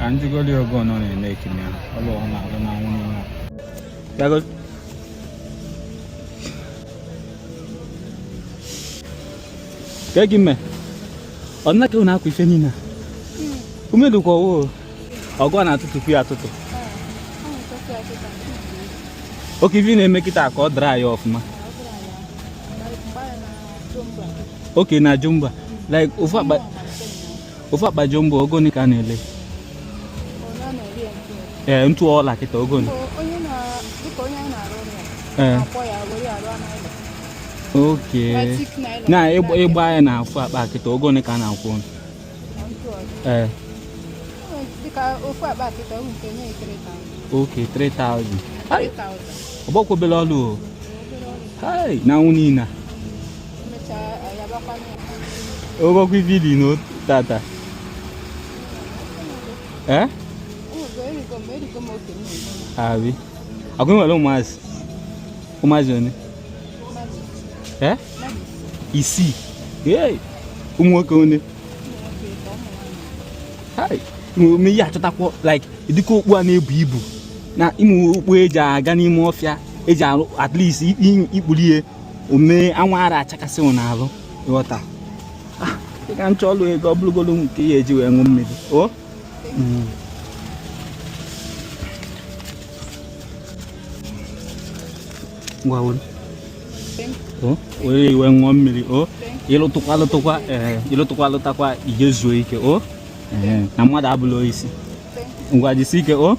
Ka m jụgodi ogo ọ na-eme ekiri ya ọlụ ọ na-alụ na nwunye ya. Bịago. Ka gị mee? Ọ nna ka unu akwa ife niile a? Ume dịkwa ọwụ ọgụ a na-atụtụkwu ya atụtụ. Okay, ife ị na-eme kịta ka ọ dry ya ọfụma. Okay, na jumbo like ofu akpa jumbo ogo ole ka a na-ele? Ee, ntụ ọla kịta ogo ole? Ee. Okay, na ịgba ya na ofu akpa kịta ogo ole ka a na-akwụ? Ee. Okay, 3000. Ọ bụkwa obere ọlụ o. Na anwụ niile ogokwa ife dị na tata. Ee, abi agwa nwere ụmụazị ụmụazị one? Ee, isii. Ee, ụmụ nwoke one? Ome ihe achọtakwa like dịka okpu a na-ebu ibu na ịmụ okpu eji aga n'ime ọfịa eji arụ, at least ikpuru ihe ome anwụ ara achakasị n'alụ, ịghọta? Ị ga nchọ ọlụ ego ọ bụrụgolo nke ya eji wee ṅụ mmiri o. Ngwa, were o were iwe ṅụọ mmiri o. Ịlụtụkwa lụtụkwa, ee, ịlụtụkwa lụtakwa, ije zuo ike o. Ee, na mmadụ abụla isi. Ngwa, jisi ike o.